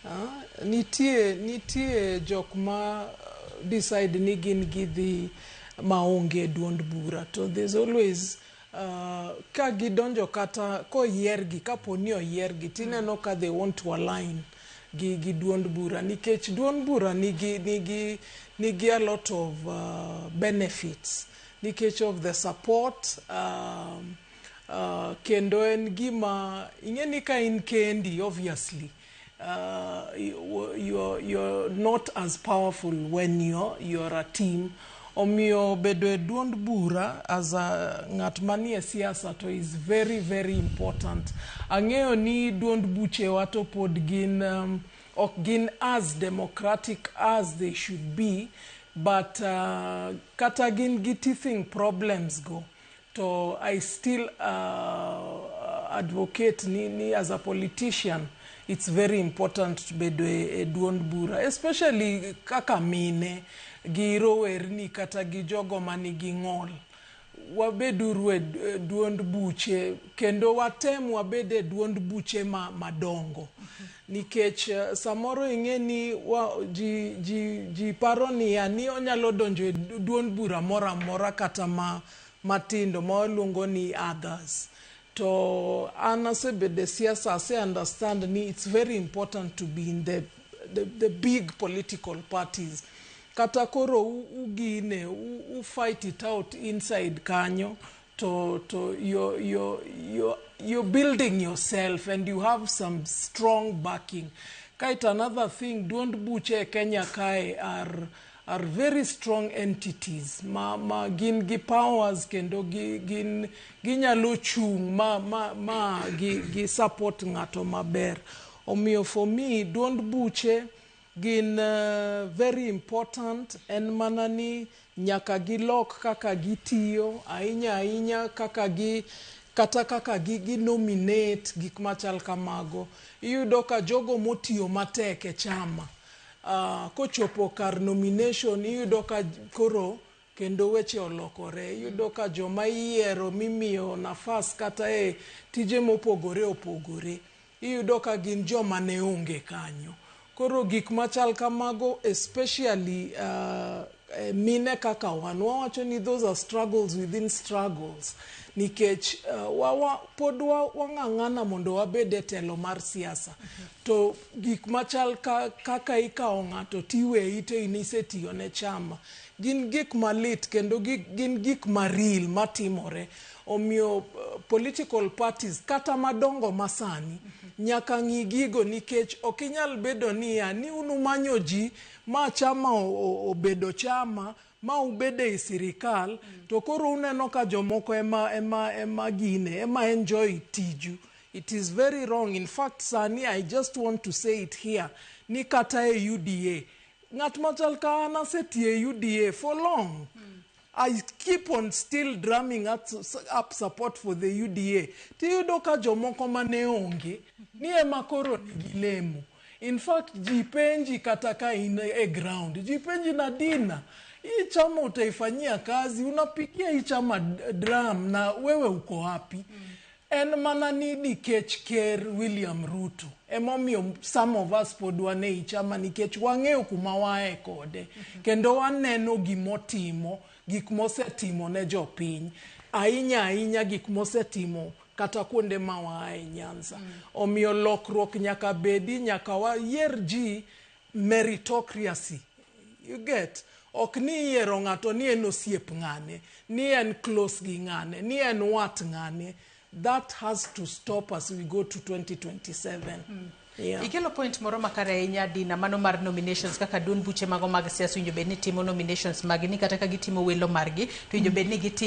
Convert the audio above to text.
Ah, nitie jok ma decide ni gin gidhi maonge e duond bura, to there's always ka gidonjo kata koyiergi, kapo ni oyiergi, tineno ka they want to align gi duond bura, nikech duond bura nigi a lot of benefits nikech of the support, kendo en gima ing'e ni ka in kendi, obviously you're not as powerful when you're a team. Omiyo bedo e duond bura as a ng'at manie siasa to is very, very important. Ang'eyo ni duond buchewa to pod gin ok gin as democratic as they should be, but kata gin gi teething problems go, to I still advocate ni as a politician it's very important bedo e duond bura, especially kaka mine gi rowerni kata gi jogo manigi ng'ol. Wabeduru e duond buche kendo watem wabed e duond buche madongo, nikech samoro ing'e ni ji paro niya ni onyalo donjo e duond bura moro amora kata ma matindo ma waluongo ni others. To an asebedo e siasa, ase understand ni it's very important to be in the big political parties. Kata koro ugine u fight it out inside kanyo, to you're building yourself and you have some strong backing. Kaito another thing, duond buche e Kenya kae are very strong entities ma gin gi powers kendo gin ginyalo chung' ma gi support ng'ato maber. Omiyo for me, duond buche gin very important. En mana ni nyaka gilok kaka gitiyo, ahinya ahinya kaka gi kata kaka gi nominate, gik machal kamago. Iyudo ka jogo motiyo matek e chama, kochopo kar nomination, iyudo ka koro kendo weche olokore. Iyudo ka joma iyiero mimiyo nafas kata e tije mopogore opogore, iyudo ka gin joma ne onge kanyo. Koro gik machal kamago, especially mine kaka wan, wawacho ni those are struggles within struggles, nikech pod wang'ang'ana mondo wabed e telo mar siasa, to gik machal kaka ikawo ng'ato tiweyi to in isetiyo ne chama gin gik malit kendo gin gik maril matimore. Omiyo political parties kata madongo masani nyaka ng'i gigo, nikech ok inyal bedo niya ni unumanyo ji ma chama obedo chama ma ubede e sirikal, to koro uneno ka jomoko ema gine ema enjoy tiju. It is very wrong. In fact, sani I just want to say it here ni kata e UDA, ng'at machal ka an asetiyo e UDA for long, I keep on still drumming up support for the UDA. Tiyudo ka jomoko mane onge ni ema koro nigi lemo. In fact, ji penji kata ka in e ground, ji penji na Dina, hii chama utaifanyia kazi, unapigia hii chama drum na wewe uko wapi? En mana ni nikech Ker William Ruto emomiyo some of us pod wan ei chama, nikech wang'eyo kuma wae kode kendo waneno gimotimo, gik mosetimo ne jopiny, ahinya ahinya gik mosetimo kata kuonde ma waae Nyanza. Omiyo lokruok nyaka bedi, nyaka wayier ji meritocracy, you get? Ok ni iyiero ng'ato ni en osiep ng'ane, ni en close gi ng'ane, ni en wat ng'ane. That has to stop as we go to 2027, yeah. Ikelo point moro makare ahinya, Dina, mano mar nominations, kaka duond buche mago mag siasa winjo bed ni timo nominations magi, ni kata ka gitimo welo margi to winjo bed ni gitimo